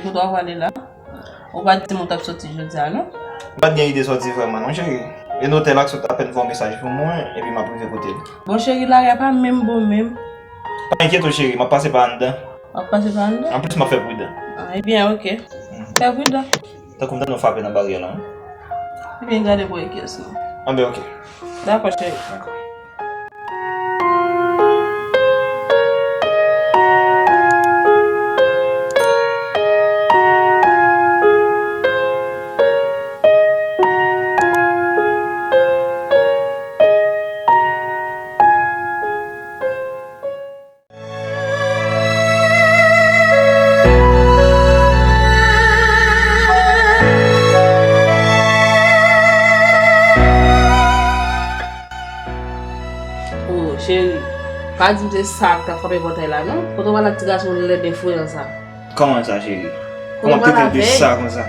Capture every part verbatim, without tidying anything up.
Ou pa prale la? Ou pa t di m ou t ap soti jodi a, non? M pa t gen ide soti vrèman, non, cheri. E notè la sot apèn voye yon mesaj pou mwen, epi m ap rive kote l. Bon, cheri, lari a pa menm bon menm. Pa enkyete w, cheri, m ap pase pa anndan. W ap pase pa anndan? Anplis, m ap fè pridan. Ah, ebyen, oke. Fè pridan. Tankou m tande yon frape nan baryè la, wi. Ebyen, gade pou wè kiyès non. Anben, oke. Dakò, cheri. Dakò. Oh, cheri, pa di m se sa k t ap frape pòtay la, non? Kote w pral ak ti gason lèd enfreyan sa? Kòman sa, cheri? Kote w pral avè l? Kòman w trete l de sa konsa?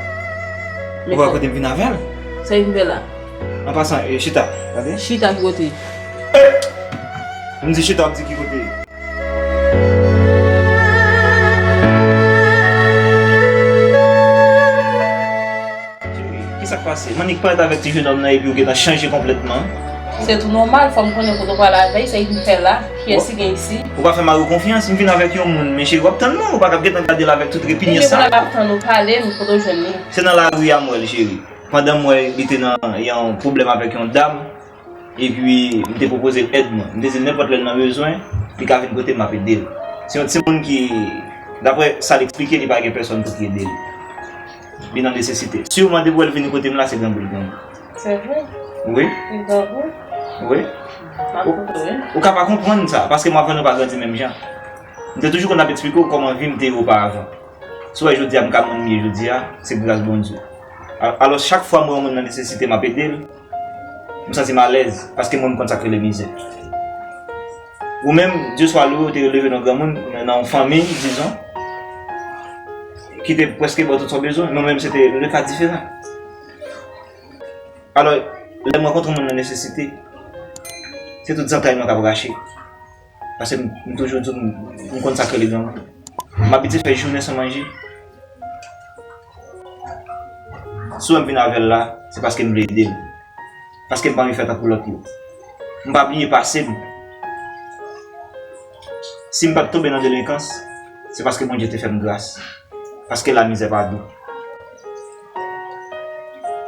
Ou wè kote m vin avè l? Sa l vin fè la? An pasan, eh, chita, gade. Chita ki kote? M di chita, w di ki kote? Cheri, kisa k pase? M annik parèt avèk ti jenòm nan epi w gentan chanje konplètman. Se tou nòmal, fò m konnen kote w pral avè l, sa l vin fè la, kiyès li gen isi. Ou pa fè mari w konfyans, m vin avèk yon moun, men cheri, w ap tann mwen, ou pa t ap gentan gade l avèk tout repinyans sa. Ki pwoblèm ap tann ou pale m, kote w jwenn li? Se nan lari a m wè l, cheri. Pandan m wè li te nan yon pwoblèm avèk yon dam, epi m te pwopoze l èd mwen. M te di l nenpòt lè l nan bezwen, li ka vin kote m, m ap ede l. Se yon timoun ki, daprè sa l eksplike, li pa gen pèsòn pou ki ede l. Li nan nesesite. Siman depi w wè l vini kote m la, se grangou l grangou. Se vre? Wi. Li grangou? Wi. M ap koute w, wi. Ou ka pa konprann sa, paske mwen avè w nou pa grandi menm jan. M te toujou konn ap eksplike w kòman vi m te ye oparavan. Si w wè jodi a m ka moun m ye jodi a, se gras Bondye. A-, alò, chak fwa m wè yon moun nan nesesite, m ap ede l, m santi m alèz, paske mwen m konn sa k rele mizè. Ou menm, Dye swa lwe, ou te leve nan granmoun, nan yon fanmi, dizon, ki te prèske ba w tout sa w bezwen, men ou menm, se te le ka diferan. Alò, lè m rankontre yon moun nan nesesite, se tout zantray mwen k ap rache. Paske m, m toujou di w, m, m konn sa k rele granmoun. M abitye fè jounen san manje. Si w wè m vin avè l la, se paske m vle ede l. Paske m pa anvi fè tankou lòt yo. M pa bliye pase m. Si m pa t tonbe nan delenkans, se paske Bondye te fè m gras. Paske lamizè pa dou.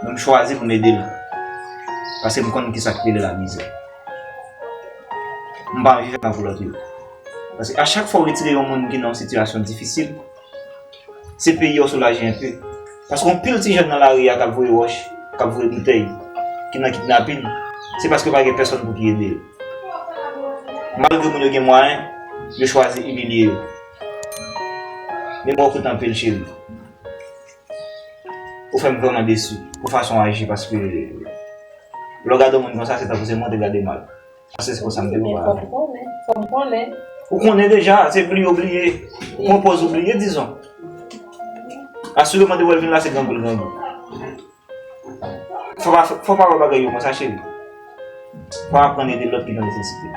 Men m chwazi pou m ede l. Paske m konn kisa k rele lamizè. M pa anvi fè tankou lòt yo. Paske a chak fwa w retire yon moun ki nan yon sitiyasyon difisil, se peyi a w soulaje enpe. Paske yon pil ti jèn nan lari a k ap voye wòch, k ap voye boutèy, ki nan kidnapin, se paske pa gen pèsòn pou ki ede yo. Malgre moun yo gen mwayen, yo chwazi imilye yo. Men mwen, w koute anpil, cheri. Ou fè m vrèman desi pou fason w aji, paske lè w gade yon moun konsa, se tankou se mwen w te gade mal. Paske se konsa m te wè w avan. Fò m konnen, fò m konnen. Ou konnen deja, se bliye w bliye. Ou pran pòz ou bliye, dizon. Asireman, depi w wè l vin la, se grangou l grangou. Fò pa, fò pa wè bagay yo konsa, cheri. Fò w aprann ede lòt ki nan nesesite.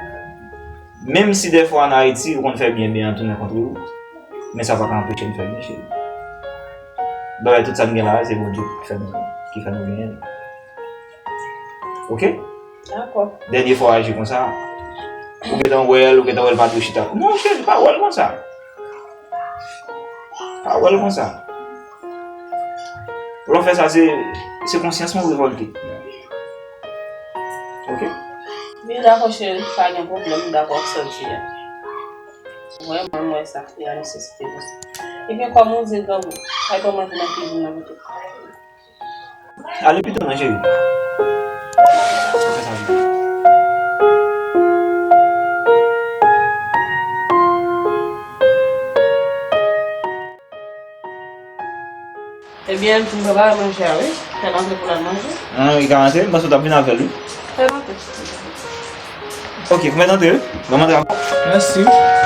Menm si dèfwa ann Ayiti, ou konn fè byen, byen an tounen kont ou, men sa pa ka anpeche n fè byen, cheri. Bagay tout sa n gen la, se Bondye ki fè nou, ki fè nou genyen l. Oke? Dakò. Dènye fwa w aji konsa, ou gentan wè l, ou gentan wè l pa dwe chita. Non, cheri, pa wè l konsa. Pa wè l konsa. Lè w fè sa, se, se konsyans mwen w revòlte. Oke? Wi, dakò, cheri, pa gen pwoblèm, m dakò ak sa w di a. Vrèman, m wè sa, li an nesesite pou sa. Ebyen, kòm ou di l, grangou, kay pa w manje nan kizin nan pito. Ale pito non, cheri. Sa fè sa vit. Ebyen, m fin prepare manje a, wi. Fè l antre pou l al manje. Ah, li ka antre? M panse w t ap vin avè l, wi. Fè l antre. Ok, fè l antre, wi. Ban m antre avè w. Mèsi.